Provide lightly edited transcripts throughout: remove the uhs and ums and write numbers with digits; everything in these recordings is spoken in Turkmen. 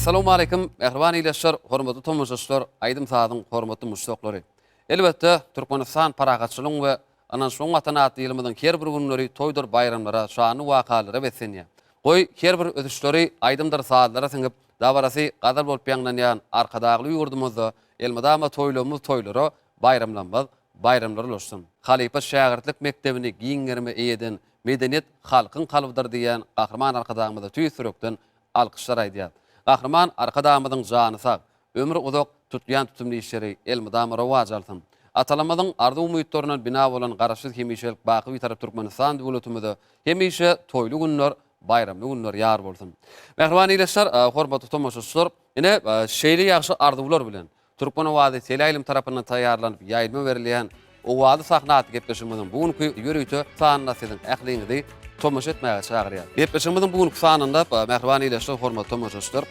Essalawmaleýkim, mähriban ildeşler, hormatly tomaşaçylar, aýdym-sazyň hormatly muşdaklary. Elbetde, Türkmenistan parahatçylygyň we ynanyşmagyň Watany atly ýylymyzyň her bir günleri toýdur baýramlara, şanly wakalara beslenýär. Goý, her bir ösüşleri aýdymdyr sazlara siňip, dabarasy gazal bolup ýaňlanýan Arkadagly ýurdumyzda elmydama toýlamyz toýlara, baýramlamyz baýramlara ulaşsyn. Halypa-şägirtlik mekdebini giň gerime eýe eden Medeniýet halkyň kalbydyr diýýän Gahryman Arkadagymyza tüýs ýürekden alkyşlar aýdýar. Gahryman Arkadagymyzyň jany sag, ömri uzak, tutýan tutumly işleri elmydama rowaç alsyn. Atalarymyzyň arzuw-umytlaryndan bina bolan Garaşsyz hemişelik baky Bitarap Türkmenistan döwletimize hemişe toýly günler, baýramly günler ýar bolsun. Mähriban ildeşler, hormatly tomaşaçylar, ine, şeýle ýagşy arzuwlar bilen, Türkmen owazy teleýaýlym tarapyndan taýýarlanyp ýaýlyma berilýän Owazly sahna atly gepleşigimiziň bu günki ýörite sanynda siziň ähliňizi tomaşa etmäge çagyrýar. Gepleşigimiziň bu günki sanynda mähriban ildeşler, hormatly tomaşaçylar,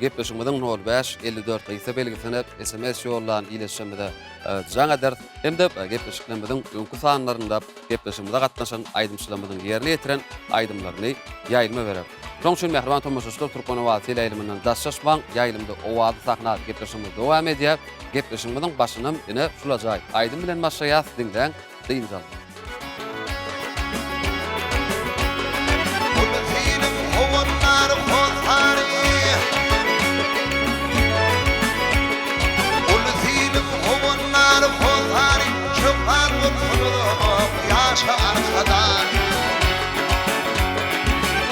gepleşigimiziň nol bäş, 54 gysga belgisine sms ýollan ildeşlerimize jaň ederis hem-de gepleşiklerimiziň öňki sanlarynda gepleşigimize gatnaşan aýdymçylarymyzyň ýerine ýetiren aýdymlaryny ýaýlyma bereris. Şonuň üçin mähriban tomaşaçylar Türkmen owazy teleýaýlymyndan daşlaşmaň, ýaýlymda Owazly sahna gepleşigimiz dowam edýär. Gepleşigimiziň başynam ine şul ajaýyp aýdym bilen başlaýas, diňläň, dynç alyň. Uly siliň howandary hossary Uly siliň howandary hossary Şöhrat bolsun uzak ýaşa Arkadag.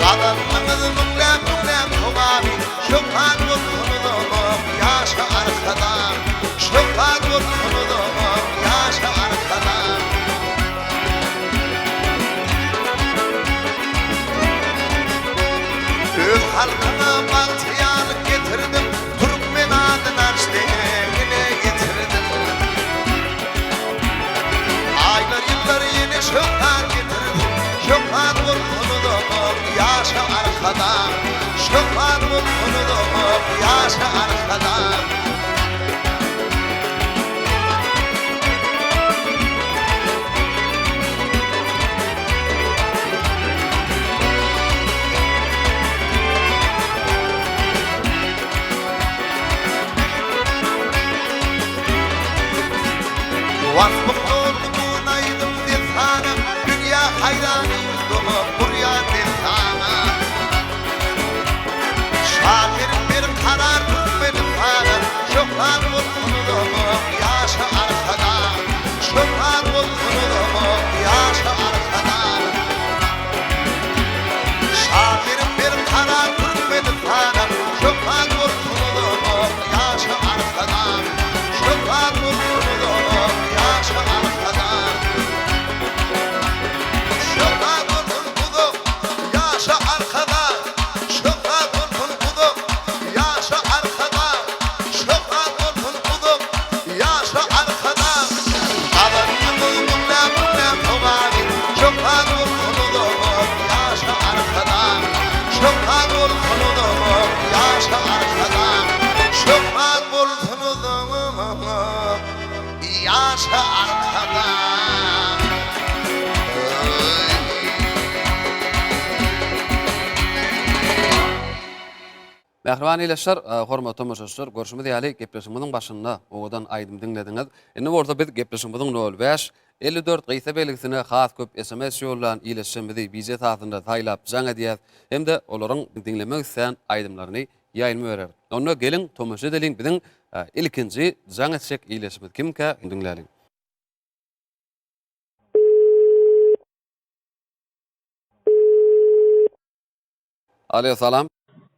Gazandyňyz müňläp müňläp sogaby, Şöhrat bolsun uzak, ýaşa Arkadag! Şöhrat bolsun uzak, ýaşa Arkadag! Öz halkyňa bagtyýarlyk getirdiň, Türkmen adyn arş deňine ýetirdiň. Aýlar, ýyllar ýene şöhrat getirsin, Şöhrat bolsun uzak, ýaşa Arkadag! Şöhrat bolsun uzak, ýaşa Arkadag! Waspyň doldy bu aýdym dessana, Dünýä haýran ýurduňa gurýan dessana. Şahyr berkarar Türkmenistana, Şöhrat bolsun uzak, ýaşa Arkadag! Şöhrat bolsun uzak, ýaşa Arkadag! Şahyr berkarar Türkmenistana, Şöhrat bolsun uzak, ýaşa Arkadag! Şöhrat bolsun uzak, ýaşa Arkadag! Şöhrat bolsun uzak, ýaşa Arkadag! Şöhrat bolsun uzak, ýaşa Arkadag! Şöhrat bolsun uzak, ýaşa Arkadag! Gazandyňyz müňläp müňläp sogaby, Şöhrat bolsun uzak, ýaşa Arkadag! Şöhrat bolsun uzak, ýaşa Arkadag! Şöhrat bolsun uzak, ýaşa Arkadag! Mähriban ildeşler, hormatly tomaşaçylar, görşümiz ýaly, gepleşigimiziň başynda owadan aýdym diňlediňiz. Indi bolsa biz gepleşigimiziň nol bäş, 54 gysga belgisine has köp sms ýollan ildeşlerimizi bije esasynda saýlap jaň edýäs hem-de olaryň diňlemek islän aýdymlaryny ýaýlyma bereris. Onda geliň, tomaşa edeliň, biziň ilkinji jaň etjek ildeşimiz kimkä, diňläliň. Alo, salam.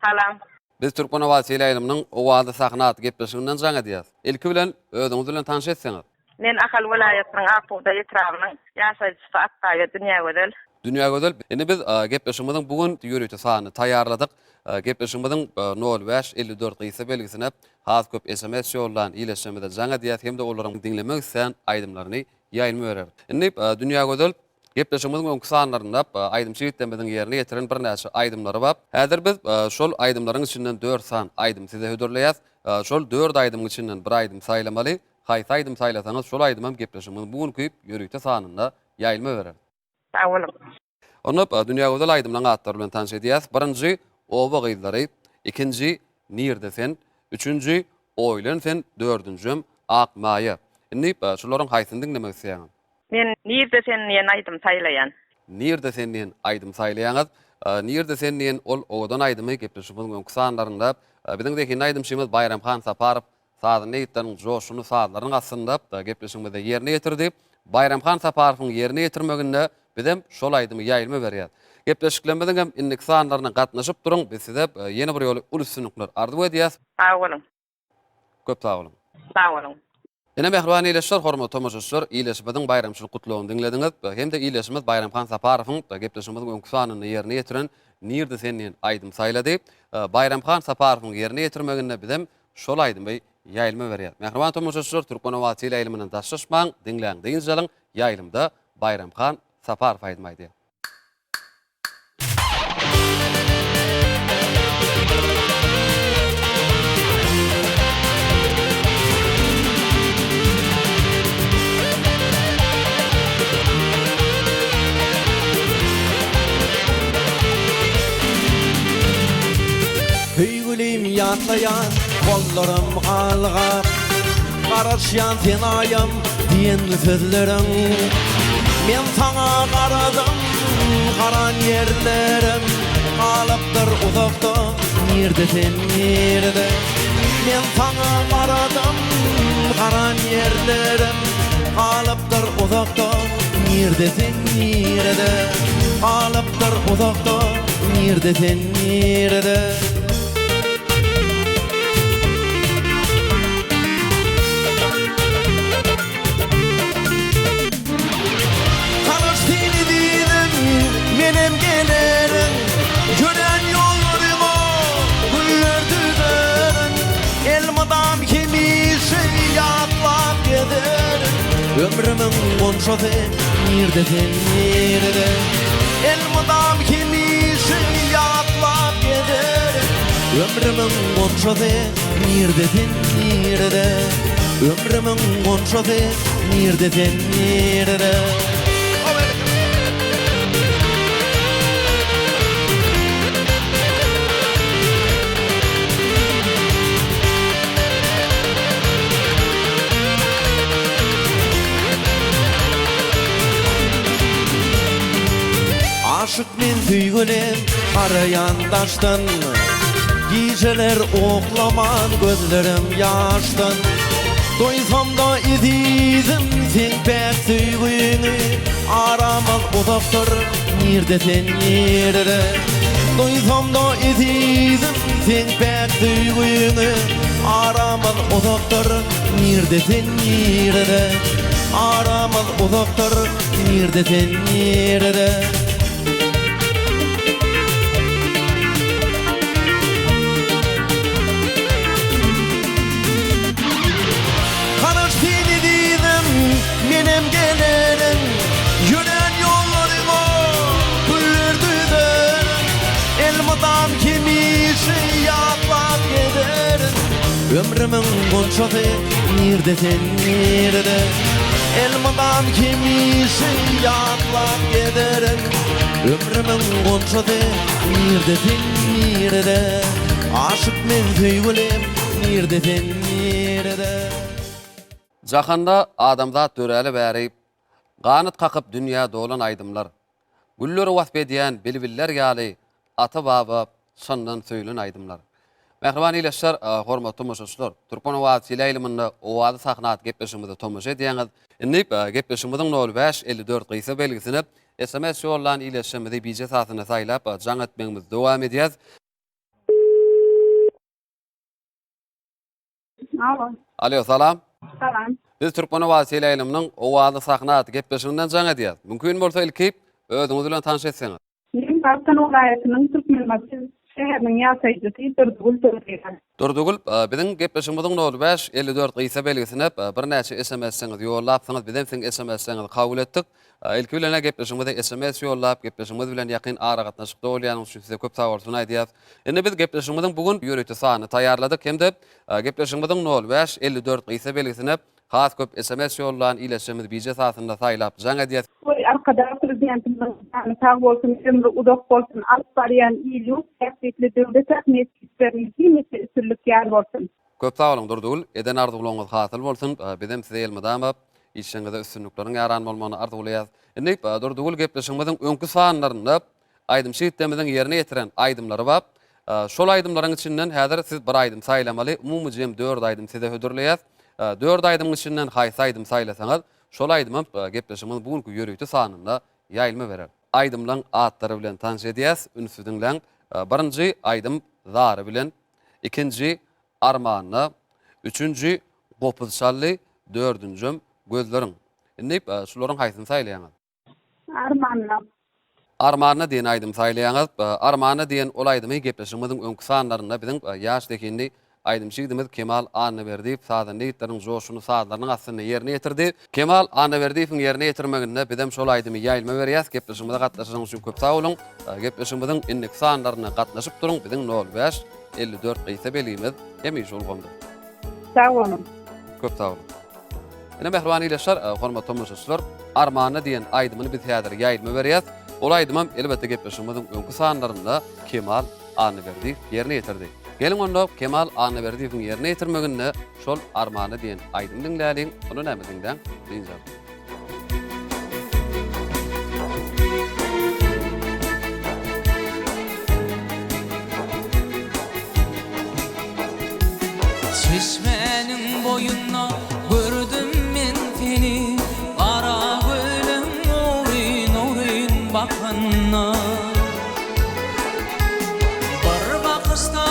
Salam. Biz Türkmen owazy teleýaýlymynyň Owazly sahna atly gepleşiginden jaň edýäs. Ilki bilen özüňiz bilen tanyş etseňiz. Men Ahal welaýatynyň Ak bugdaý etrabynyň ýaşaýjysy Atdaýewa Dünýägözel. Dünýägözel, indi biz gepleşigimiziň bu gün ýörite sanyny taýýarladyk. Gepleşigimiziň nol bäş, 54 gysga belgisine has köp sms ýollan ildeşlerimize jaň edýäs hem-de olaryň diňlemek islän aýdymlaryny ýaýlyma bereris. Indi Dünýägözel, Gepleşigimiziň öňki sanlarynda aýdymçy ýigitlerimiziň ýerine ýetiren birnäçe aýdymlary bar. Häzir biz şol aýdymlaryň içinden dört sany aýdym size hödürleýäs. Şol dört aýdymyň içinden bir aýdym saýlamaly. Haýsy aýdym saýlasaňyz, şol aýdymam gepleşigimiziň bu günki ýörite sanynda ýaýlyma bereris. Sag boluň. Onda Dünýägözel aýdymlaryň atlary bilen tanyş edýäs. Birinji, Oba gyzlary. Ikinji, Nirde sen, üçünji, Oýlan sen, dördünjem, Ak maýa. Indi şularyň haýsyny diňlemek isleýäňiz? Men Nirde sen diýen aýdymy saýlaýan. Nirde sen diýen aýdymy saýlaýaňyz. Nirde sen diýen ol owadan aýdymy gepleşigimiziň öňki sanlarynda biziň zehinli aýdymçymyz Baýramhan Saparow sazanda ýigitleriniň joşgunly sazlarynyň astynda gepleşigimizde ýerine ýetirdi. Baýramhan Saparowyň ýerine ýetirmeginde bizem şol aýdymy ýaýlyma berýäs. Gepleşiklerimiziň hem indiki sanlaryna gatnaşyp duruň, biz size ýene bir ýola uly üstünlikler arzuw edýäs. Sag boluň. Köp sag boluň. Sag boluň. Ine mähriban ildeşler, hormatly tomaşaçylar, ildeşimiziň baýramçylyk gutlagyny diňlediňiz hem-de ildeşimiz Baýramhan Saparowyň gepleşigimiziň öňki sanynda ýerine ýetiren Nirde sen diýen aýdymy saýlady. Baýramhan Saparowyň ýerine ýetirmeginde bizem şol aýdymy ýaýlyma berýäs. Mähriban tomaşaçylar, Türkmen owazy teleýaýlymyndan daşlaşmaň, diňläň, dynç alyň, ýaýlymda Baýramhan Saparow aýdym aýdýar. Söýgülim ýatlaýan gollarym galgap Garaşýan sen aýam diýen sözleriň Men saňa garadym garan ýerlerim Galypdyr uzakda nirde sen nirde Men saňa garadym garan ýerlerim Galypdyr uzakda nirde sen nirde Galypdyr uzakda nirde sen nirde. Tanyş seni diýdim, menem gelerin, Ýörän ýollaryma güller düzerin, Elmydam hemişe ýatlap gezerin. Ömrümiň gonçasy nirde sen nirde? Elmydam hemişe ýatlap gezerin. Ömrümiň gonçasy nirde sen nirde? Ömrümiň gonçasy nirde sen nirde? Aşyk men söýgülim garaýan daşdan Gijeler uklaman gözlerim ýaşdan Doýsamda ezizim seň päk söýgüňi Aramyz uzakdyr nirde sen nirde Doýsamda ezizim seň päk söýgüňi Aramyz uzakdyr nirde sen nirde Aramyz uzakdyr nirde sen nirde. Garaş sen ezizim menem gelerin Ýörän ýollaryňa güller düzerin Elmydam hemişe ýatlap gezerin Ömrümiň gonçasy nirde sen nirde Elmydam hemişe ýatlap gezerin Ömrümiň gonçasy nirde sen nirde Aşyk men söýgülim nirde sen nirde. Jahanda adamzat döräli bäri ganat kakyp dünýä dolan aýdymlar, gülleri wasp edýän bilbiller ýaly ata-baba çyndan söýlen aýdymlar. Mähriban ildeşler, hormatly tomaşaçylar, Türkmen owazy teleýaýlymynda Owazy sahna atly gepleşigimize tomaşa edýäňiz. Indi gepleşigimiziň nol bäş, 54 gysga belgisine sms ýollan ildeşlerimizi bije esasynda saýlap, jaň etmegimizi dowam edýäs. Alo. Alo, salam. Salam. Biz Türkmen owazy teleýaýlymynyň Owazly sahna atly gepleşiginden jaň edýäs. Mümkin bolsa ilki özüňiz bilen tanyş etseňiz. Men Balkan welaýatynyň Türkmenbaşy şäheriniň ýaşaýjysy Durdygül Durdyýewa. Durdygül, biziň gepleşigimiziň nol bäş, 54 gysga belgisine birnäçe SMS-iňizi ýollapsyňyz, bizem siziň SMS-iňizi kabul etdik. Ilki bilen-ä gepleşigimize sms ýollap, gepleşigimiz bilen ýakyn aragatnaşykda bolýanyňyz üçin size köp sagbolsun aýdýas. Indi biz gepleşigimiziň bu gün ýörite sanyny taýýarladyk hem-de gepleşigimiziň nol bäş, 54 gysga belgisine. Has köp sms ýollan ildeşlerimizi bije esasynda saýlap jaň edýäs. Goý Arkadag Prezidentimiziň jany sag bolsun, ömri uzak bolsun, alyp barýan il-ýurt bähbitli döwlet ähmiýetli işlerinde hemişe üstünlik ýar bolsun! Köp sag boluň Durdygül, eden arzuwlaryňyz hasyl bolsun, bizem size elmydama işiňizde üstünlikleriň ýaran bolmagyny arzuwlaýas. Indi Durdygül gepleşigimiziň öňki sanlarynda Aýdymçy ýigitlerimiziň ýerine ýetiren aýdymlary bar. Şol aýdymlaryň içinden häzir siz bir aýdym saýlamaly. Umumy jem dört aýdym size hödürleýäs. Dört aýdymyň içinden haýsy aýdym saýlasaňyz, şol aýdymam gepleşigimiziň bu günki ýörite sanynda ýaýlyma berer. Aýdymlaň atlary bilen tanyş edýäs, ünsli diňläň. Birinji aýdym Zary bilen, ikinji Armanda, üçünji Gopuz çaldy, dördünjem Gözleriň. Indi şularyň haýsyny saýlaýaňyz? Armanda. Armanda diýen aýdymy saýlaýaňyz. Armanda diýen ol aýdymy gepleşigimiziň öňki sanlarynda biziň ýaş zehinli aýdymçy ýigidimiz Kemal Annaberdiýew sazanda ýigitleriň joşgunly sazlarynyň astynda ýerine ýetirdi. Kemal Annaberdiýewiň ýerine ýetirmeginde bizem şol aýdymy ýaýlyma berýäs. Gepleşigimize gatnaşanyňyz üçin köp sag boluň. Gepleşigimiziň indiki sanlaryna gatnaşyp duruň. Biziň nol bäş, 54 gysga belgimiz hemişe ulgamda. Sag boluň. Köp sag boluň. Ine mähriban ildeşler, hormatly tomaşaçylar, Armanda diýen aýdymyny biz häzir ýaýlyma berýäs. Ol aýdymam elbetde gepleşigimiziň öňki sanlarynda Kemal Annaberdiýew ýerine ýetirdi. Geliň onda Kemal Annaberdiýewiň ýerine ýetirmeginde şol Armanda diýen aýdymy diňläliň, onda näme diňläň, dynç alyň. Çeşmäniň boýunda gördüm men seni, Gara gölüň ogryn-ogryn bakanda. Bir bakyşda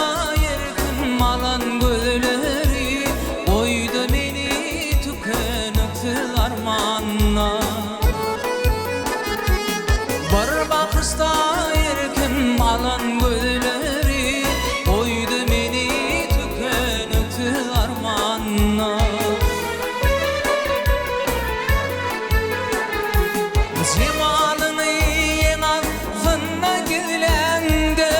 erkim alan gözleri, Goýdy meni tükeniksiz armanda. Bir bakyşda erkim alan gözleri, Goýdy meni tükeniksiz armanda. Jemalyňy ýeň astynda gizläňde,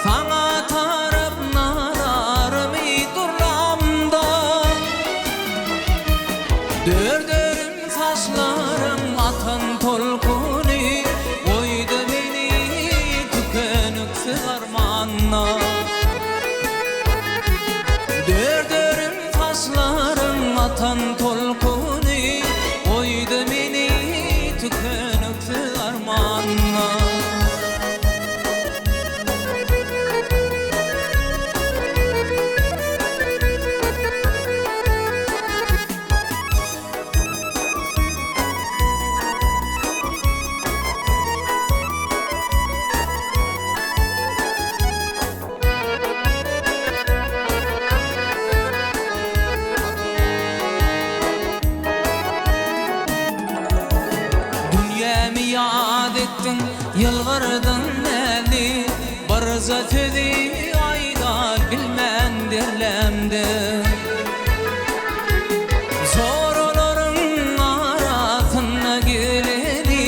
Saňa tarap nazarymy durlamda. Dörderim saçlaryň atan tolkuny, Goýdy meni tükeniksiz armanda. Dörderim saçlaryň atan tolkuny, Goýdy meni tükeniksiz armanda. Dünýämi ýat etdiň, ýylgyrdyň näzli, Birje sözi aýda bilmän derlämde. Joralaryň arasynda geleni,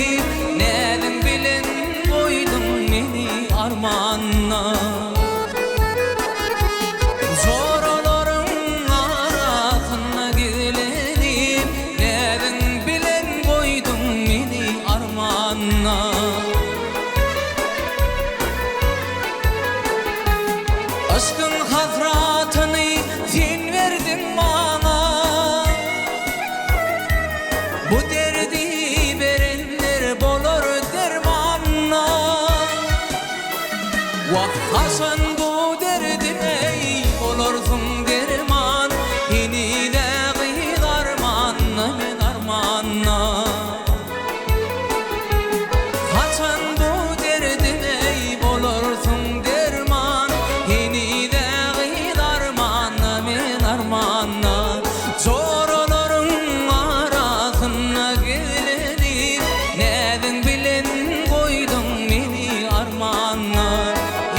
Näziň bilen goýduň meni armanda. Joralaryň arasynda geleni, Näziň bilen goýduň meni armanda. Yşkyň hasratyny sen berdiň maňa Bu derdi berenler bolar dermana Wah haçan bu derdime eý bolarsyň derman Heniz-ä gyz armanda men armanda. Haçan bu derdime eý bolarsyň derman, Heniz-ä gyz armanda, men armanda. Joralaryň arasynda gizlenip, Näziň bilen goýduň meni armanda.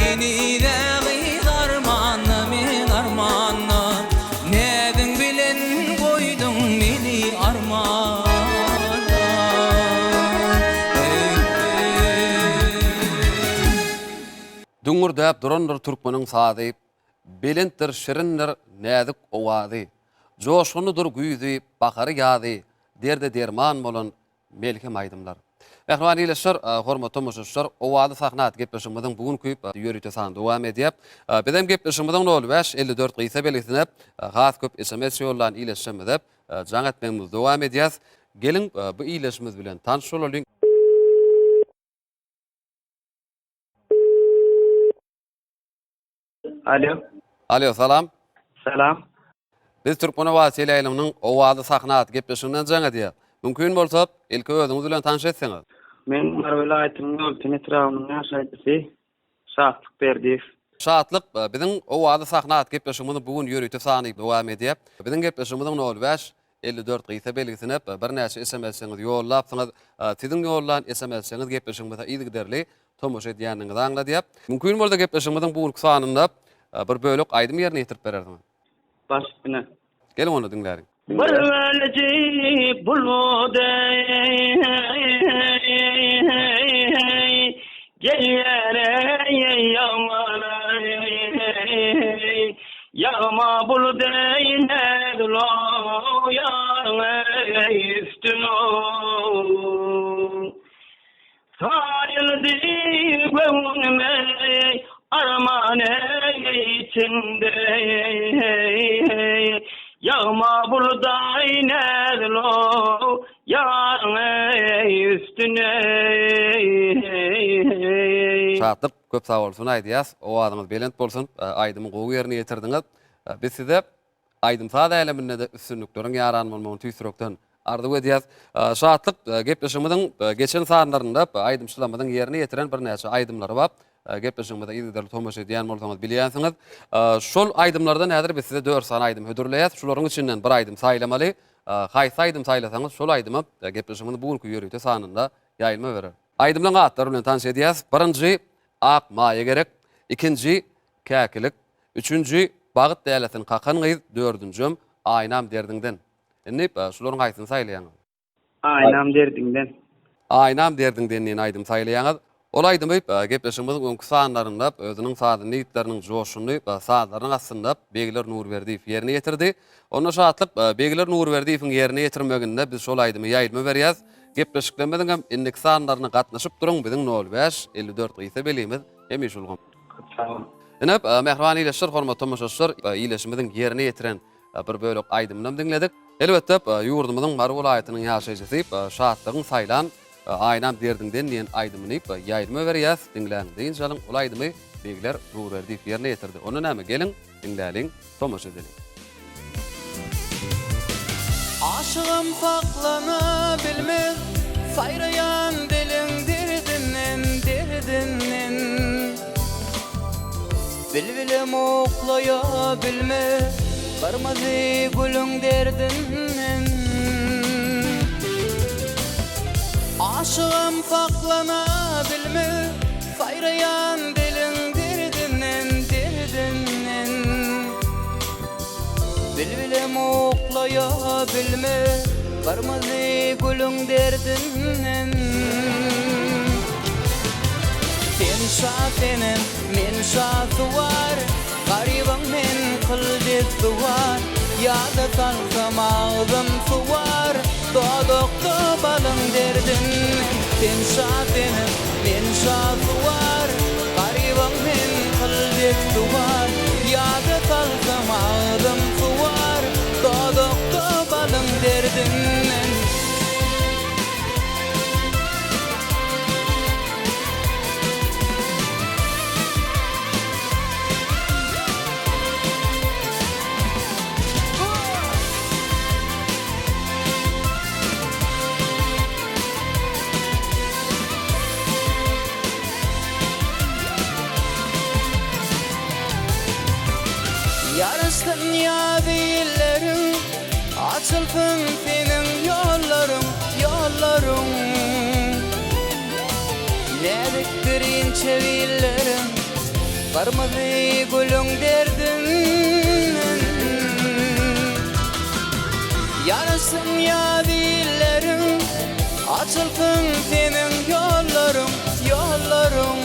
Heniz-ä gyz armanda, men armanda. Näziň bilen goýduň meni armana. Düňňürdäp durandyr türkmeniň sazy. Belentdir, şirindir näzik owazy. Joşgunlydyr güýzi, bahary, ýazy, Derde derman bolan melhem aýdymlar. Mähriban ildeşler, hormatly tomaşaçylar, Owazly sahna atly gepleşigimiziň bu günki ýörite sany dowam edýär. Bizem gepleşigimiziň nol bäş, 54 gysga belgisine has köp sms ýollan ildeşlerimize jaň etmegimizi dowam edýäris. Geliň, bu ildeşimiz bilen tanyş bolalyň. Alo. Alo, salam. Salam. Biz Türkmen owazy teleýaýlymynyň Owazly sahna atly gepleşiginden jaň edýäs. Mümkin bolsa, ilki özüňiz bilen tanyş etseňiz. Men Mary welaýatynyň Ýolöten etrabynyň ýaşaýjysy Şatlyk Berdiýew. Şatlyk, biziň Owazly sahna atly gepleşigimiziň bu gün ýörite sany dowam edýär. Biziň gepleşigimiziň nol bäş, 54 gysga belgisine birnäçe sms-iňizi ýollapsyňyz. Siziň ýollan sms-iňiz gepleşigimize yzygiderli tomaşa edýändigiňizi aňladýar. Mümkin bolsa gepleşigimiziň bu günki sanynda bir bölek aýdym ýerine ýetirip berersiňiz. Baş üstüne. Geliň onda diňläliň. Bir bölejik buludy Gelýär eý ýagmalar Ýagma buludy näzlo Ýaryň eý üstüne Saýyldy göwnüme arman içinde Ýagma buludaý näzlo ýaryň üstüne. Şatlyk köp sag bolsun aýdýas owazyňyz belent bolsun aýdymy gowy ýerine ýetirdiňiz biz size Aýdym-saz äleminde-de üstünlikleriň ýaran bolmagyny tüýs ýürekden arzuw edýäs. Şatlyk gepleşigimiziň geçen sanlarynda aýdymçylarymyzyň ýerine ýetiren birnäçe aýdymlary bar. Gepleşigimize yzygiderli tomaşa edýän bolsaňyz bilýänsiňiz. Şol aýdymlardan häzir biz size dört sany aýdym hödürleýäs. Şularyň içinden bir aýdym saýlamaly. Haýsy aýdym saýlasaňyz, şol aýdyma gepleşigimiziň bu günki ýörite sanynda ýaýylma berer. Aýdymlaryň atlary bilen tanyş edýäs. Birinji, Ak maýa gerek. Ikinji, Käkilik. Üçünji, Bagt dälesin kakan gyz, dördünjem, Aýnam derdiňden. Indi şularyň haýsyny saýlaýaňyz? Aýnam derdiňden. Aýnam derdiňden diýen aýdymy saýlaýaňyz. Ol aýdymy gepleşigimiziň öňki sanlarynda özüniň sazanda ýigitleriniň joşgunly sazlarynyň astynda Begler Nurberdiýew ýerine ýetirdi. Onda Şatlyk, Begler Nurberdiýewiň ýerine ýetirmeginde biz şol aýdymy ýaýlyma berýäs. Gepleşiklerimiziň hem indiki sanlaryna gatnaşyp duruň, biziň nol bäş, 54 gysga belgimiz hemişe ulgam. Köp sag boluň. Ine, mähriban ildeşler, hormatly tomaşaçylar, ildeşimiziň ýerine ýetiren bir bölek aýdymynam diňledik. Elbetde, ýurdumyzyň Mary welaýatynyň ýaşaýjysy Şatlygyň saýlan Aýnam derdiňden diýen aýdymyny ýaýlyma berýäs. Diňläň, dynç alyň. Ol aýdymy Begler Nurberdiýew ýerine ýetirdi. Onda näme, geliň, diňläliň, tomaşa edeliň. Aşygam saklana bilmez Saýraýan diliň derdinden, derdinden. Bilbilem uklaýa bilmez Gyrmyzy gülüň derdinden. Aşygam saklana bilmez Saýraýan diliň derdinden, derdinden. Bilbilem uklaýa bilmez Gyrmyzy gülüň derdinden. Sen şa senem, men şasuwar, Garybyň men kyl betsuwar. Ýada salsam agzym suwar, Dodakda balyň derdinden. Sen şa senem, men şasuwar, Garybyň men kyl betsuwar. Ýada salsam agzym suwar, Dodakda balyň derdinden. Ýaraşsyn ýaz illeriň, Açylsyn seniň ýollaryň, ýollaryň. Näzikdir inçe billeriň, Gyrmyzy gülüň derdinden. Ýaraşsyn ýaz illeriň, Açylsyn seniň ýollaryň, ýollaryň.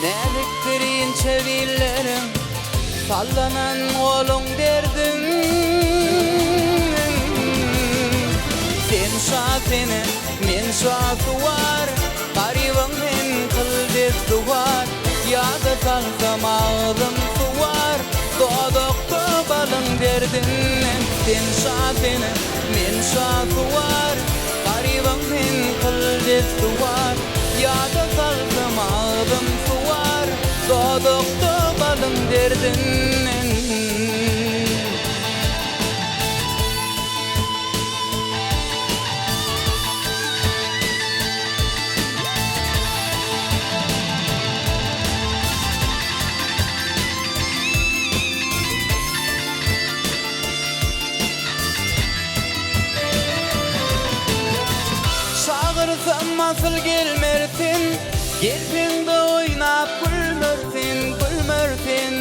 Näzikdir inçe billeriň. Sallanan goluň derdinden. Sen şa sene, men şasuwar, Garybyň sen kyl dessuwar, Ýada salsam agzym suwar, Dodakda balyň derdinden. Sen şa sene, men şasuwar, Garybyň sen kyl dessuwar, Ýada salsam agzym suwar, Dodakda balyň derdinden. Çagyrsam asyl gelmersin, Gelseň-de oýnap gülmersin, gülmersin.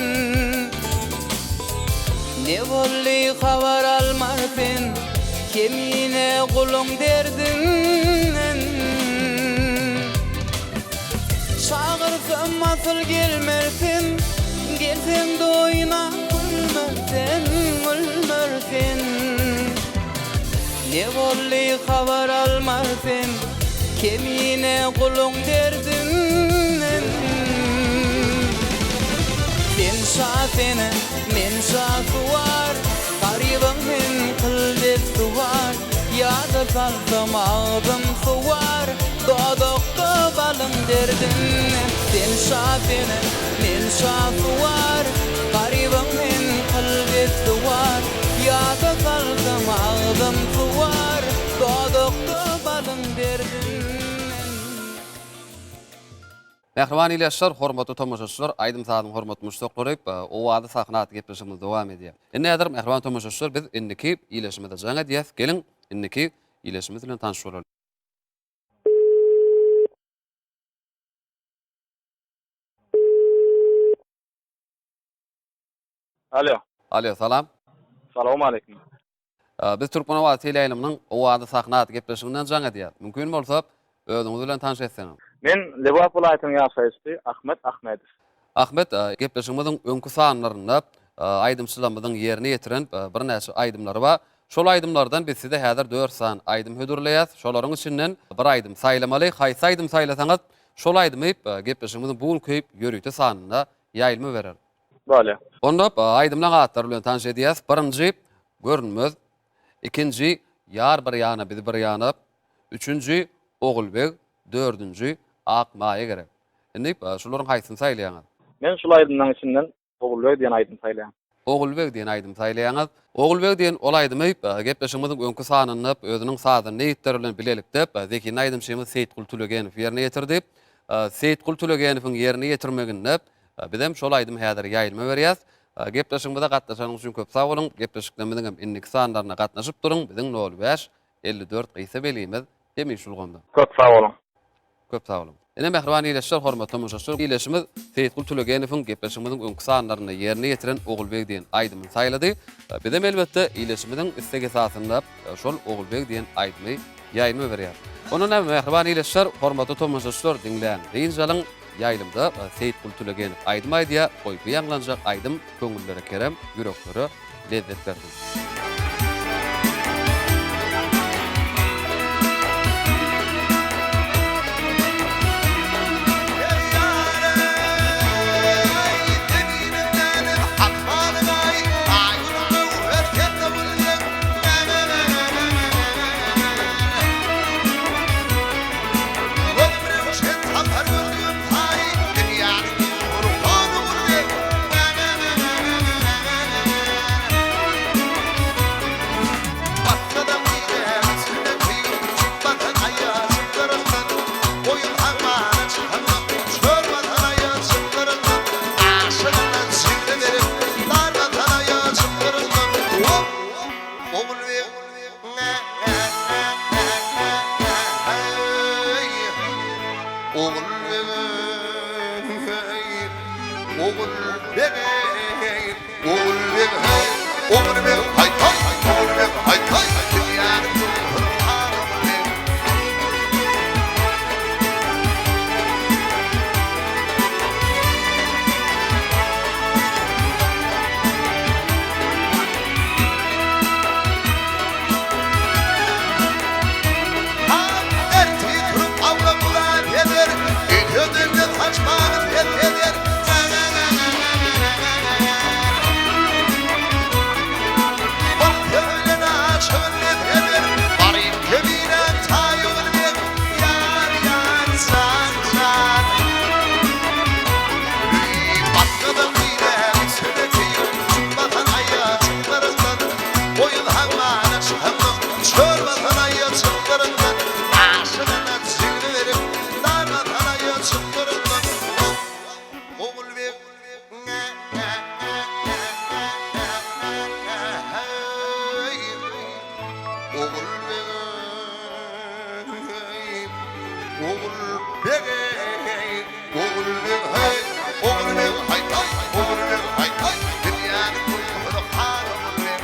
Ne boldy habar almarsen, Kemine guluň derdinden. Çagyrsam asyl gelmersen, Gelseň-de oýnap gülmersen, gülmersen. Ne boldy habar almarsen, Kemine guluň derdinden. Sen şa sene, men şasuwar, Garybyň sen kyl dessuwar, Ýada salsam agzym suwar, Dodakda balyň derdinden. Sen şa sene, men şasuwar, Garybyň sen kyl dessuwar, Ýada salsam agzym suwar, Dodakda balyň derdinden. Mähriban ildeşler, hormatly tomaşaçylar, aýdym-sazyň hormatly muşdaklary, Owazy sahna atly gepleşigimiz dowam edýär. Indi häzir, mähriban tomaşaçylar, biz indiki ildeşimize jaň edýäs. Geliň, indiki ildeşimiz bilen tanyş bolalyň. Alo. Alo, salam. Salowmaleýkim. Biz Türkmen owazy teleýaýlymynyň Owazy sahna atly gepleşiginden jaň edýäs. Mümkin bolsa, özüňiz bilen tanyş etseňiz. Men Lebap welaýatynyň ýaşaýjysy Ahmet Ahmedow. Ahmet, gepleşigimiziň öňki sanlarynda aýdymçylarymyzyň ýerine ýetiren birnäçe aýdymlary bar. Şol aýdymlardan biz size häzir dört sany aýdym hödürleýäs. Şolaryň içinden bir aýdym saýlamaly. Haýsy aýdym saýlasaňyz, şol aýdymy gepleşigimiziň bu günki ýörite sanynda ýaýlyma bereris. Bolýar. Onda aýdymlaň atlary bilen tanyş edýäs. Birinji, Görünmez. Ikinji, Ýar bir ýana, biz bir ýana. Üçünji, Ogulbeg. Dördünji, Ak maýa gerek. Indi şularyň haýsyny saýlaýaňyz? Men şul aýdymlaň içinden Ogulbeg diýen aýdymy saýlaýan. Ogulbeg diýen aýdymy saýlaýaňyz. Ogulbeg diýen ol aýdymy gepleşigimiziň öňki sanynda özüniň sazanda ýigitleri bilen bilelikde zehinli aýdymçymyz Seýitgul Tülegenow ýerine ýetirdi. Seýitgul Tülegenowyň ýerine ýetirmeginde Bizem şol aýdymy häzir ýaýlyma berýäs. Gepleşigimize gatnaşanyňyz üçin köp sag boluň. Gepleşiklerimiziň hem indiki sanlaryna gatnaşyp duruň. Biziň nol bäş, 54 gysga belgimiz hemişe ulgamda. Köp sag boluň. Köp sag boluň. Ine mähriban ildeşler, hormatly tomaşaçylar, ildeşimiz Seýitgul Tülegenowyň gepleşigimiziň öňki sanlarynda ýerine ýetiren Ogulbeg diýen aýdymyny saýlady. Bizem elbetde ildeşimiziň islegi esasynda şol Ogulbeg diýen aýdymy ýaýlyma berýäris. Onda näme mähriban ildeşler, hormatly tomaşaçylar diňläň, dynç alyň. Ýaýlymda Seýitgul Tülegenow aýdym aýdýar, goý bu ýaňlanjak aýdym köňüllere kerem, ýüreklere lezzet bersin. Ogulbeg eý, Ogulbeg eý, Ogulbeg heý, Ogulbeg haý haý, Ogulbeg haý haý, Dünýäniň göwheri han Ogulbeg.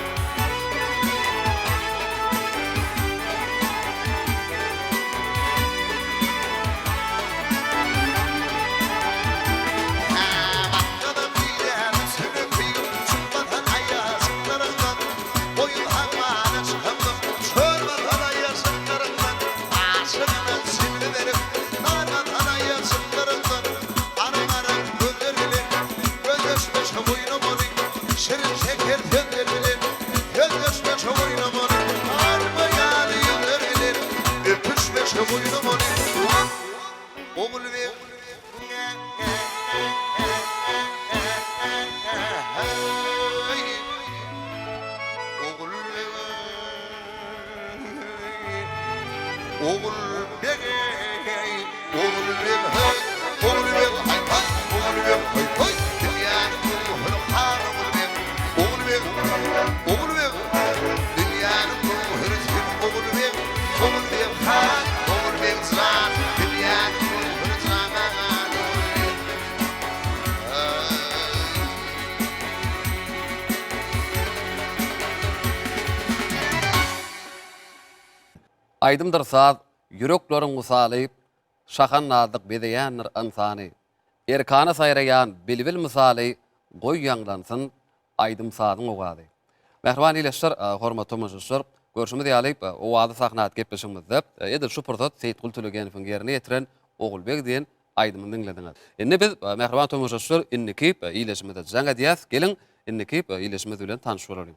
Şirin-şeker sözler bilen Sözleşmeşe oýnamaly, Arma ýaly ýüzler bilen Öpüşmeşe oýnamaly. Ogulbeg. Ogulbeg. Ogulbeg eý, Ogulbeg heý, Ogulbeg haý haý, Ogulbeg haý haý, Dünýäniň göwheri han Ogulbeg, Ogulbeg, Ogulbeg, Dünýäniň göwheri sen Ogulbeg, Ogulbeg han, Ogulbeg jan, Dünýäniň göwheri janan Ogulbeg. Aýdymdyr saz, ýürekleriň wysaly, Şahandazlyk bezeýändir ynsany. Erkana saýraýan bilbil mysaly, Goý ýaňlansyn aýdym-sazyň owazy. Mähriban ildeşler, hormatly tomaşaçylar, görşümiz ýaly, Owazly sahna atly gepleşigimizde edil şu pursat Seýitguly Tölegenowyň ýerine ýetiren Ogulbeg diýen aýdymyny diňlediňiz. Indi biz, mähriban tomaşaçylar, indiki ildeşimize jaň edýäs. Geliň, indiki ildeşimiz bilen tanyş bolalyň.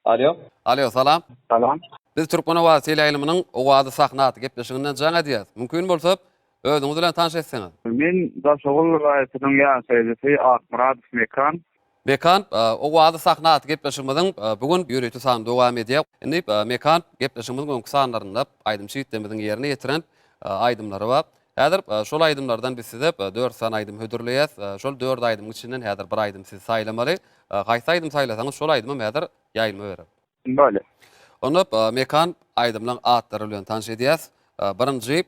Alýo. Alýo, salam. Salam. Biz Türkmen owazy teleýaýlymynyň Owazy sahna atly gepleşiginden jaň edýäs. Mümkin bolsa, özüňiz bilen tanyş etseňiz. Men Daşoguz welaýatynyň ýaşaýjysy Akmyradow Mekan. Mekan, Owazy sahna atly gepleşigimiziň bu gün ýörite sany dowam edýär. Indi Mekan, gepleşigimiziň öňki sanlarynda aýdymçy ýigitlerimiziň ýerine ýetiren aýdymlary bar. Häzir şol aýdymlardan biz size dört sany aýdym hödürleýäs. Şol dört aýdymyň içinden häzir bir aýdym siz saýlamaly. Haýsy aýdym saýlasaňyz şol aýdymam häzir ýaýlyma berer. Bolýar. Onda Mekan aýdymlaň atlary bilen tanyş edýäs. Birinji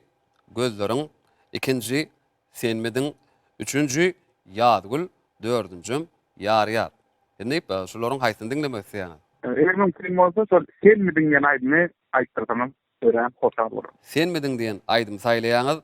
Gözleriň, ikinji Senmidiň, üçünji Ýazgül, dördünjem Ýar ýar. Indi şularyň haýsyny diňlemek isleýäňiz? Eger mümkin bolsa şol Senmidiň diýen aýdymy aýtdyrsaňyz. Örän hoşal bolaryn. Senmidiň diýen aýdymy saýlaýaňyz.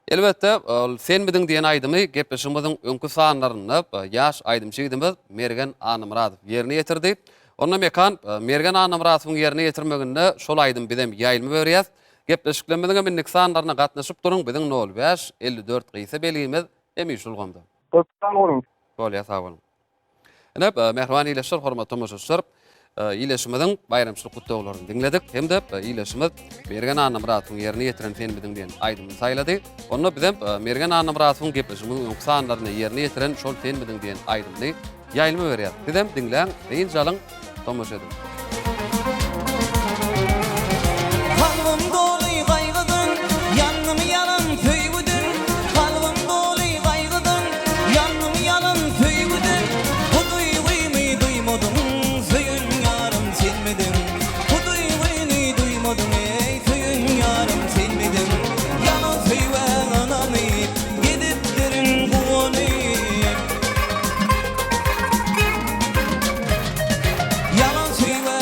Elbetde, ol Senmidiň diýen aýdymy gepleşigimiziň öňki sanlarynda ýaş aýdymçy ýigidimiz Mergen Annamyradow ýerine ýetirdi. Onda Mekan, Mergen Annamyradowyň ýerine ýetirmeginde şol aýdymy bizem ýaýlyma berýäs. Gepleşiklerimiziň hem indiki sanlaryna gatnaşyp duruň, biziň nol bäş, 54 gysa belgimiz hemişe ulgamda. Köp sag boluň. Bolýar, sag boluň. Ine, mähriban ildeşler, hormatly tomaşaçylar, ildeşimiziň baýramçylyk gutlaglaryny diňledik hem-de ildeşimiz Mergen Annamyradowyň ýerine ýetiren Sen biziň diýen aýdymyny saýlady. Onda bizem Mergen Annamyradowyň gepleşigimiziň öňki sanlarynda ýerine ýetiren şol Sen biziň diýen aýdymyny ýaýlyma berýäris. Sizem diňläň, dynç alyň, tomaşa ediň. Kalbym doly gaýgydan, ýandym ýalan söýgüden, Kalbym doly gaýgydan, ýandym ýalan söýgüden, Bu duýgymy duýmadyň, söýen ýarym senmidiň? Bu duýgyny duýmadyň, eý, söýen ýarym senmidiň? Ýalan söýgä ynanyp, gezipdirin guwanyp. Ýalan söýgä.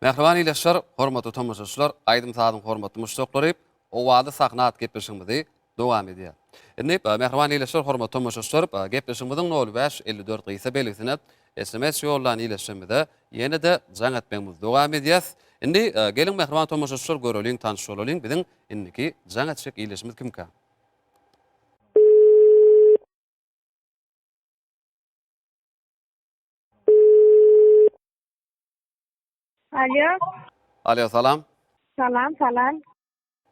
Mähriban ildeşler, hormatly tomaşaçylar, aýdym-sazyň hormatly muşdaklary, Owazly sahna atly gepleşigimizi dowam edýär. Indi, mähriban ildeşler, hormatly tomaşaçylar, gepleşigimiziň nol bäş 54 gysga belgisine sms ýollan ildeşlerimize ýene-de jaň etmegimizi dowam edýäs. Indi, geliň mähriban tomaşaçylar, göreliň, tanyş bolalyň, biziň indiki jaň etjek ildeşimiz kimkä? Alo. Alo, salam. Salam, salam.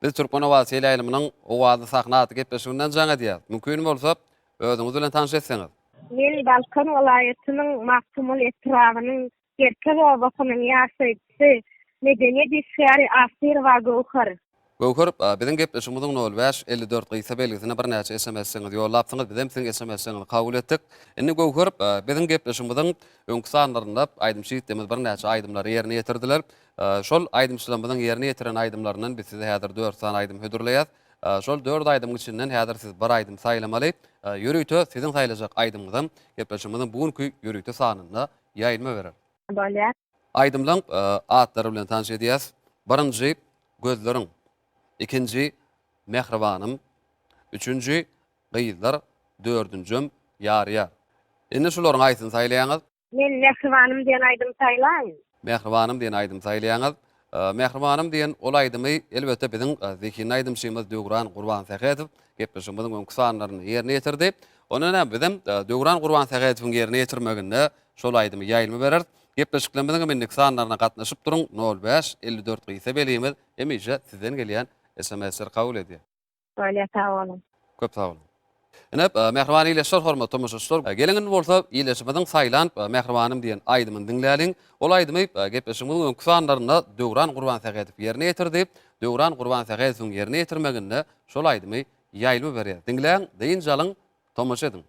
Biz Türkmen owazy teleýaýlymynyň Owazly sahna atly gepleşiginden jaň edýäris. Mümkin bolsa, özüňiz bilen tanyş etseňiz. Men Balkan welaýatynyň Magtymguly etrabynyň Gerkez obasynyň ýaşaýjysy, medeniýet işgäri Aşyrowa Göwher. Göwher, biziň gepleşigimiziň nol bäş, 54 gysga belgisine birnäçe SMS-iňizi ýollapsyňyz, bizem siziň SMS-iňizi kabul etdik. Indi Göwher, biziň gepleşigimiziň öňki sanlarynda aýdymçy ýigitlerimiz birnäçe aýdymlary ýerine ýetirdiler. Şol aýdymçylarymyzyň ýerine ýetiren aýdymlaryndan biz size häzir dört sany aýdym hödürleýäs. Şol dört aýdymyň içinden häzir siz bir aýdym saýlamaly. Ýörite siziň saýlajak aýdymyňyzam gepleşigimiziň bu günki ýörite sanynda ýaýlyma berer. Bolýar. Aýdymlaň atlary bilen tanyş edýäs. Birinji, Gözleriň. Ikinji, Mähribanym. Üçünji, Gyzlar. Dördünjem, Ýar-ýar. Indi şularyň haýsyny saýlaýaňyz? Men Mähribanym diýen aýdymy saýlaýyn. Mähribanym diýen aýdymy saýlaýaňyz. Mähribanym diýen ol aýdymy elbetde biziň zehinli aýdymçymyz Döwran Gurbansähedow gepleşigimiziň öňki sanlarynda ýerine ýetirdi. Onda näme bizem Döwran Gurbansähedowyň ýerine ýetirmeginde şol aýdymy ýaýlyma bereris. Gepleşiklerimiziň hem indiki sanlaryna gatnaşyp duruň, nol bäş, 54 gysga belgimiz hemişe sizden gelýän SMS-leri kabul edýär. Bolýar sag boluň. Köp sag boluň. Ine, mähriban ildeşler, hormatly tomaşaçylar, geliň indi bolsa ildeşimiziň saýlan Mähribanym diýen aýdymyny diňläliň. Ol aýdymy gepleşigimiziň öňki sanlarynda Döwran Gurbansähedow ýerine ýetirdi. Döwran Gurbansähedowyň ýerine ýetirmeginde şol aýdymy ýaýlyma berýäris. Diňläň, dynç alyň, tomaşa ediň.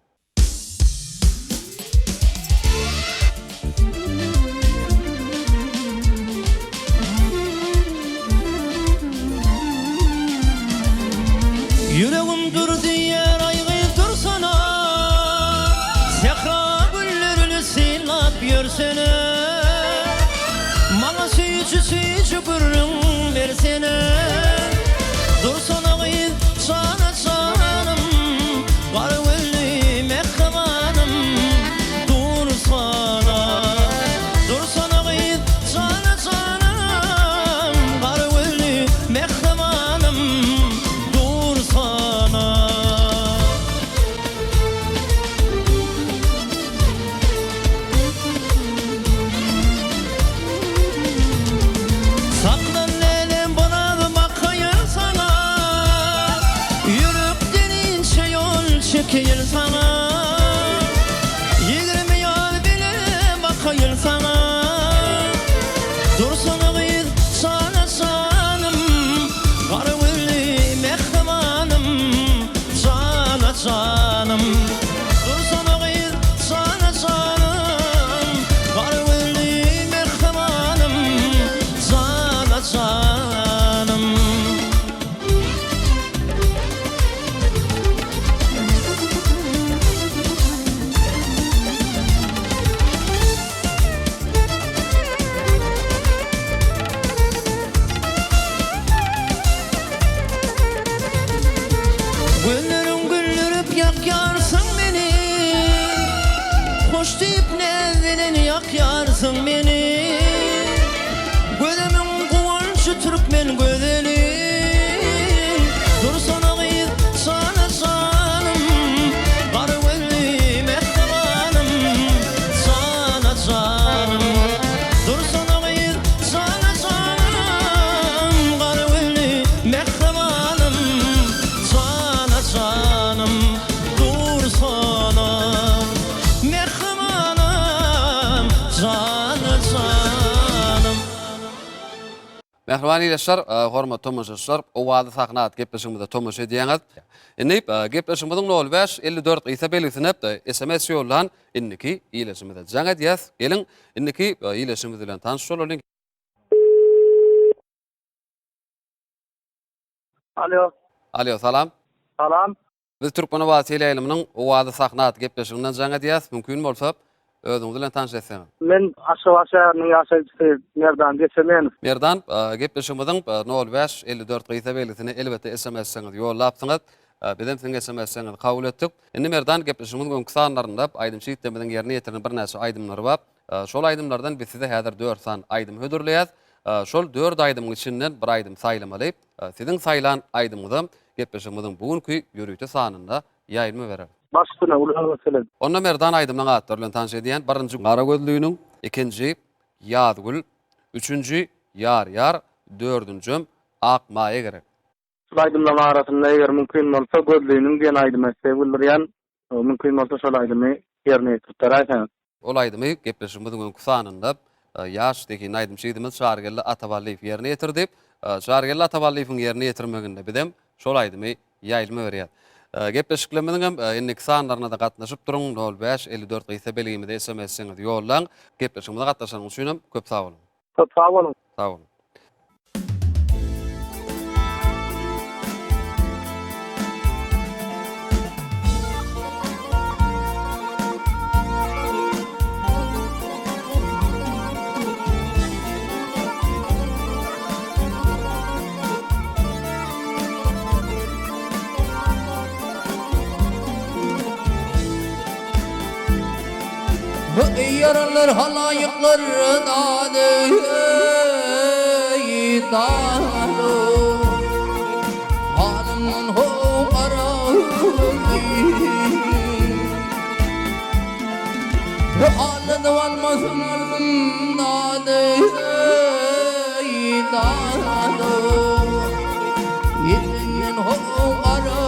Ýüregim dur diýýär aý gyz dursana Sähra güllerini synlap ýörsene Maňa süýji süýji gürrüň bersene Dursana gyz jana janym Gara gözli mähribanym Dursana Dursana gyz jana janym Gara gözli mähribanym Dursana. Saklan lälem biraz bakaýyn saňa Ýürekden inçe ýol çekeýin saňa Ýigrimi ýol bile bakaýyn saňa Dursana gyz jana janym Gara gözli mähribanym Jana janym Dursana gyz jana janym Gara gözli mähribanym Jana janym. Gözleriň güldürip ýakýarsyň meni Hoş diýip näz bilen ýakýarsyň meni Gözümiň guwanjy türkmen gözeli Dursana gyz jana janym Gara gözli mähribanym Jana janym Dursana gyz jana janym Gara gözli mähribanym Jana janym Dursana mähribanym Jana janym. Mähriban ildeşler, hormatly tomaşaçylar, Owazly sahna atly gepleşigimize tomaşa edýäňiz. Indi gepleşigimiziň nol bäş, 54 gysga belgisine sms ýollan indiki ildeşimize jaň edýäs. Geliň, indiki ildeşimiz bilen tanyş bolalyň. Alo. Alo, salam. Salam. Biz Türkmen owazy teleýaýlymynyň Owazly sahna atly gepleşiginden jaň edýäs. Mümkin bolsa, Özüňiz bilen tanyş etseňiz. Men Aşgabat şäheriniň ýaşaýjysy Merdan Geçemenow. Merdan, gepleşigimiziň nol bäş, 54 gysga belgisine elbetde SMS-iňizi ýollapsyňyz. Bizem siziň SMS-iňizi kabul etdik. Indi Merdan, gepleşigimiziň öňki sanlarynda aýdymçy ýigitlerimiziň ýerine ýetiren birnäçe aýdymlary bar. Şol aýdymlardan biz size häzir dört sany aýdym hödürleýäs. Şol dört aýdymyň içinden bir aýdym saýlamaly. Siziň saýlan aýdymyňyzam gepleşigimiziň bu günki ýörite sanynda ýaýlyma bereris. Baş üstüne, uly höwes bilen. Onda Merdan aýdymynyň atlary bilen tanyş edýän. Birinji Gara gözlüniň, ikinji Ýazgül, üçünji Ýar ýar, dördünjem Ak maýa gerek. Şul aýdymlaryň arasynda eger mümkin bolsa Gözlüniň diýen aýdyma isleg bildirýän. Mümkin bolsa şol aýdymy ýerine ýetirip beräýseňiz. Ol aýdymy gepleşigimiziň öňki sanynda ýaş zehinli aýdymçy ýigidimiz Çarygeldi Ataballyýew ýerine ýetirdi. Çarygeldi Ataballyýewiň ýerine ýetirmeginde bizem şol aýdymy ýaýlyma berýäs. Gepleşiklerimiziň hem indiki sanlaryna-da gatnaşyp duruň, nol bäş, 54 gysga belgimize SMS-iňizi ýollaň. Gepleşigimize gatnaşanyňyz üçin hem köp sag boluň. Köp sag boluň. Sag boluň. Bu ýaralar halaýyklar dady dady Halymdan ho gara Bu aldy almasyn alsyn dady dady Elinden ho gara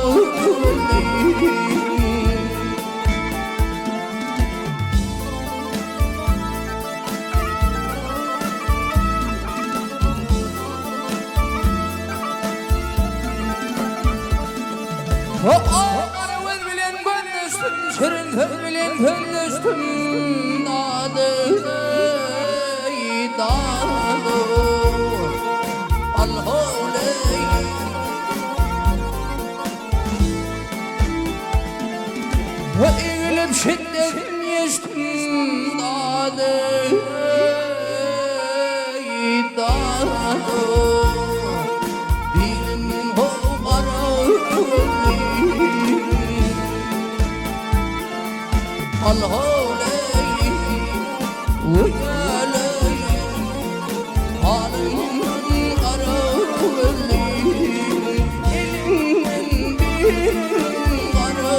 Gara göz bilen gözleşdim, şirin söz bilen sözleşdim, dady, dady, al-howleý. Eglip şiddetin geçdim dady dady Dilim howara Al howleý Uýaleý Halym gara Elinden bir gara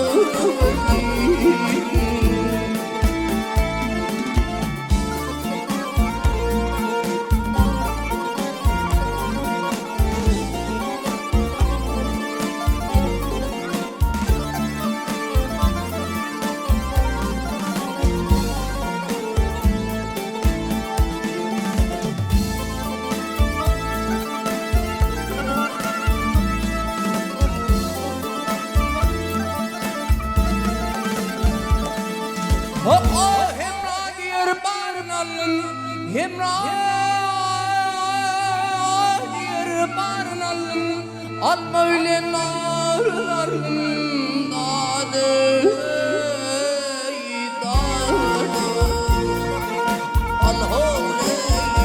Hemra diýer baryn aldym, Hemra diýer baryn aldym, Alma bilen naryn aldym, Dady, dady, al-howleý.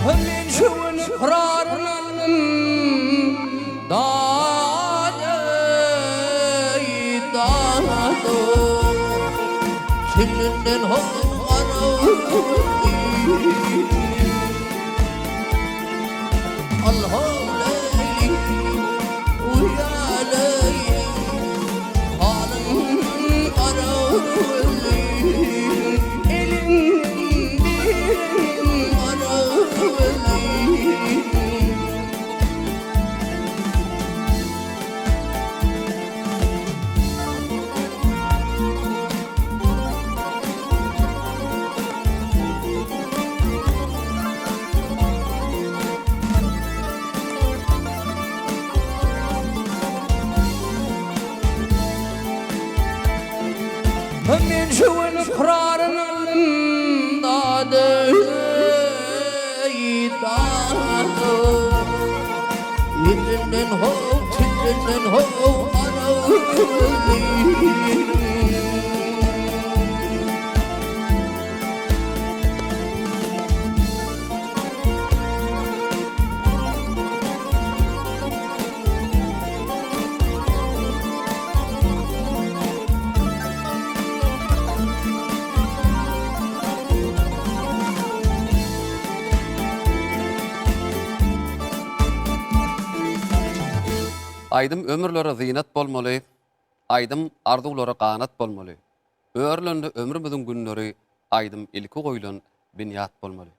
Men şu gün ykraryn aldym, Dady, dady, Senden Men şu gün ykraryn aldym dady dady Elinden how tilinden how. Aýdym ömürlere zynat bolmaly, Aýdym arzuwlara ganat bolmaly. Örülende ömrümiziň günleri Aýdym ilki goýlan binýat bolmaly.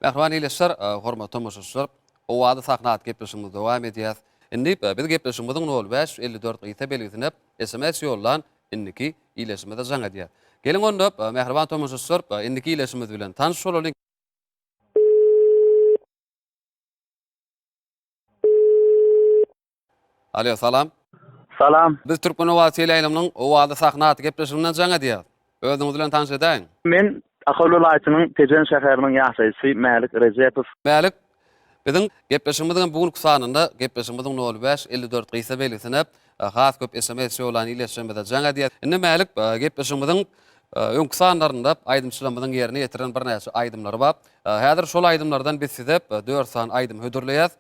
Mähriban ildeşler, hormatly tomaşaçylar, Owazy sahna atly gepleşigimizi dowam edýäs. Indi biz gepleşigimiziň nol 554 gysa belgisine sms ýollan indiki ildeşimize jaň edýäs. Geliň onda, mähriban tomaşaçylar, indiki ildeşimiz bilen tanyş bolalyň. Alo, salam. Salam. Biz Türkmen owazy teleýaýlymynyň Owazy sahna atly gepleşiginden jaň edýäs. Özüňiz bilen tanyş edäýiň. Men Ahal welaýatynyň Tejen şäheriniň ýaşaýjysy Mälik Rejepow. Mälik, biziň gepleşigimiziň hem bu günki sanynda gepleşigimiziň nol bäş, 54 gysga belgisine has köp sms ýollan ildeşlerimize jaň edýäs. Indi Mälik, gepleşigimiziň öňki sanlarynda aýdymçylarymyzyň ýerine ýetiren birnäçe aýdymlary bar. Häzir şol aýdymlardan biz size dört sany aýdym hödürleýäs.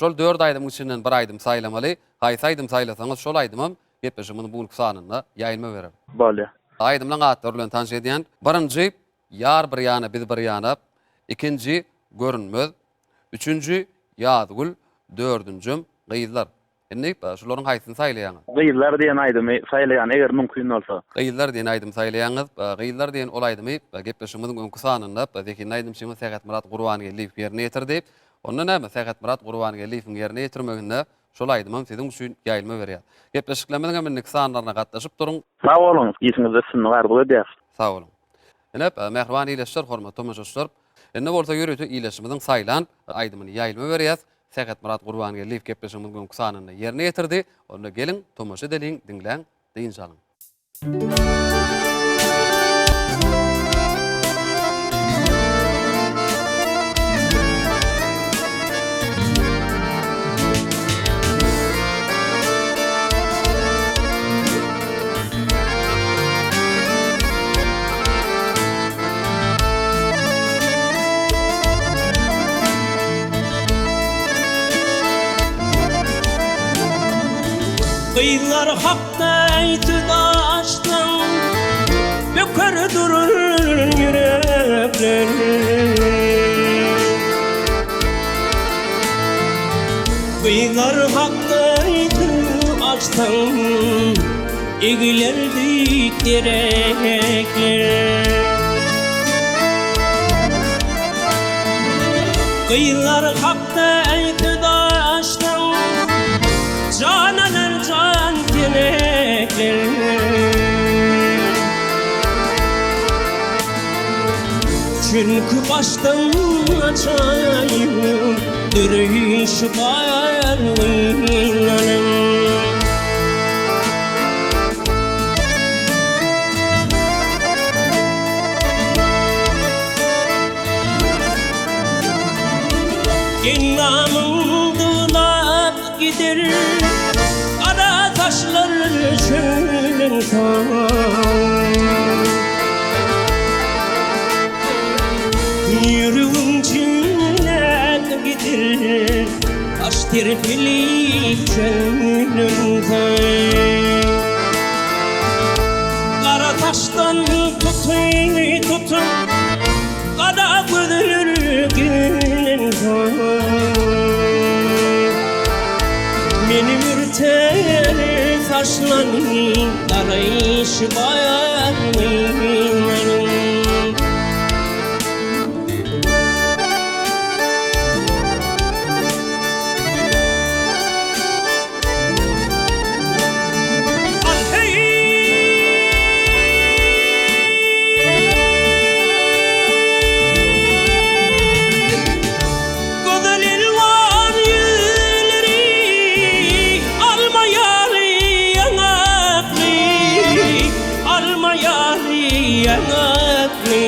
Şol dört aýdymyň içinden bir aýdym saýlamaly. Haýsy aýdym saýlasaňyz, şol aýdymam gepleşigimiziň bu günki sanynda ýaýylma berer. Bolýar. Aýdymlaň atlary bilen tanyş edýän. Birinji, Ýar bir ýana, biz bir ýana. Ikinji, Görünmez. Üçünji, Ýazgül. Dördünjem, Gyzlar. Indi şularyň haýsyny saýlaýaňyz? Gyzlar diýen aýdymy saýlaýan, eger mümkin bolsa. Gyzlar diýen aýdymy saýlaýaňyz. Gyzlar diýen ol aýdymy gepleşigimiziň öňki sanynda zehinli aýdymçymyz Sähetmyrat Gurbangeldiýew ýerine ýetirdi. Onda näme, Sähetmyrat Gurbangeldiýewiň ýerine ýetirmeginde şol aýdymam siziň üçin ýaýylma berýär. Gepleşiklerimiziň hem indiki sanlaryna gatnaşyp duruň. Sag boluň, işiňizde üstünlik arzuw edýäris. Sag boluň. Ine, mähriban ildeşler, hormatly tomaşaçylar, indi bolsa ýörite ildeşimiziň saýlan aýdymyny ýaýlyma berýäs. Sähetmyrat Gurbangeldiýew gepleşigimiziň öňki sanynda ýerine ýetirdi. Onda geliň, tomaşa edeliň, diňläň, dynç alyň. Gyzlar hakda söz açsaň, Böker durur ýürekler. Gyzlar hakda söz açsaň, Egiler beýik derekler. Gyzlar hakda söz açsaň, Jan alar jan tenekler. Çünki başdan açaýyn Döreýşi bar gyzlaryň. Endamyň dulap gider Gara saçlar çölensoň Ýüregim çüýläp gider Daş terpelip çölensoň Gara saçdan tutup tutup Gara gözler gelensoň Meni mürter saçlary Garaýşy bar gyzlaryň. Al heý! Gözel elwan ýüzleri, alma ýaly ýaňakly, alma ýaly ýaňakly.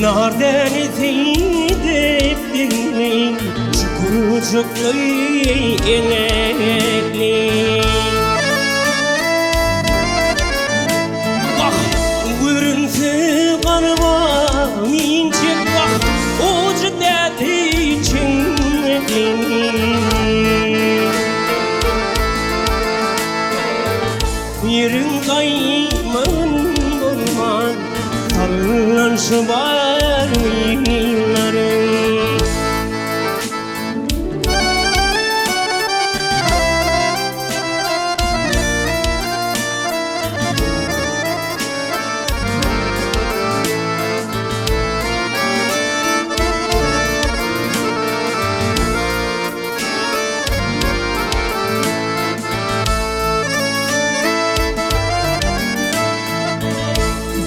Nar dänesi depdin çukur. Gurjukly eňekli. Wah, görünse galba inçek wah, ujy dädi çeňňekli. Ýeriň gaýmagyn bolman, sallanşy bar gyzlaryň.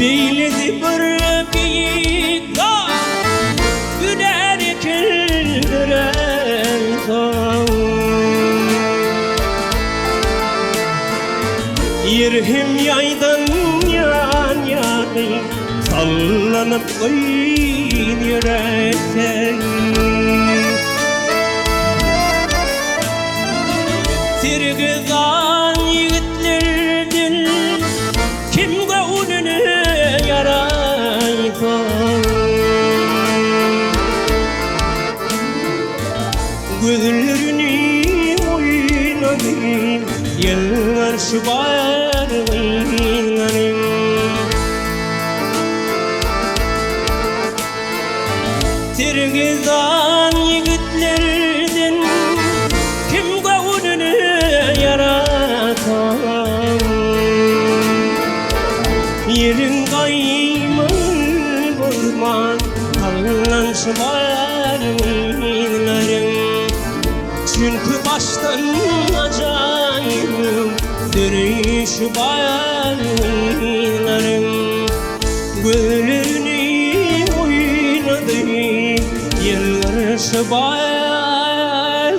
Beýledi bir beýik dag, Güler ekildirensoň. Ýer hem ýaýdan ýan ýaly, Sallanyp gyz ýöreseň. Sergezdan ýigitlerden kim göwnüne ýaraýsa. Gözlerini oýnady ýylgyrşy bar gyzlaryň. Sergezdan ýigitlerden kim göwnüne ýarasa, Ýeriň gaýmagy bolman sallanşy bar gyzlaryň. Çünki başdan ajaýyp döreýşi bar gyzlaryň. Gözlerini oýnady ýylgyryşy bar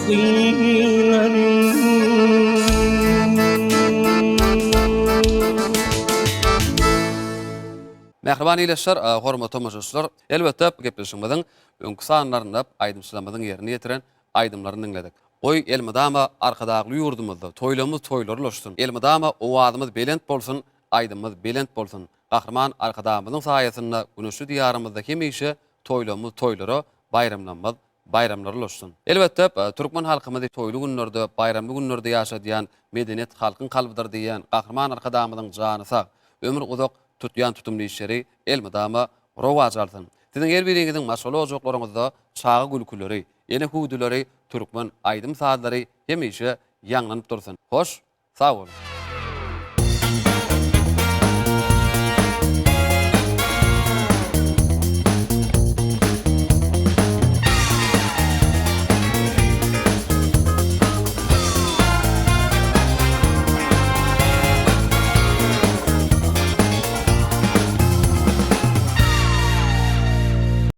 gyzlaryň. Mähriban ildeşler, hormatly tomaşaçylar, elbetde bu gepleşigimiziň öňki sanlarynda aýdymçylarymyzyň ýerine ýetiren aýdymlaryny diňledik. Goý, elmydama Arkadagly ýurdumyzda toýlarymyz toýlara ulaşsyn, elmydama owazymyz belent bolsun, aýdymymyz belent bolsun! Gahryman Arkadagymyzyň saýasynda güneşli Diýarymyzda hemişe toýlarymyz toýlara, baýramlarymyz baýramlara ulaşsyn! Elbetde, türkmen halkymyzy toýly günlerde, baýramly günlerde ýaşadýan Medeniýet halkyň kalbydyr diýýän Gahryman Arkadagymyzyň jany sag, ömri uzak, tutýan tutumly işleri elmydama rowaç alsyn! Siziň her biriňiziň maşgala ojaklaryňyzda çaga gülküleri, ene hüwdüleri, türkmen aýdym-sazlary hemişe ýaňlanyp dursun! Hoş, sag boluň!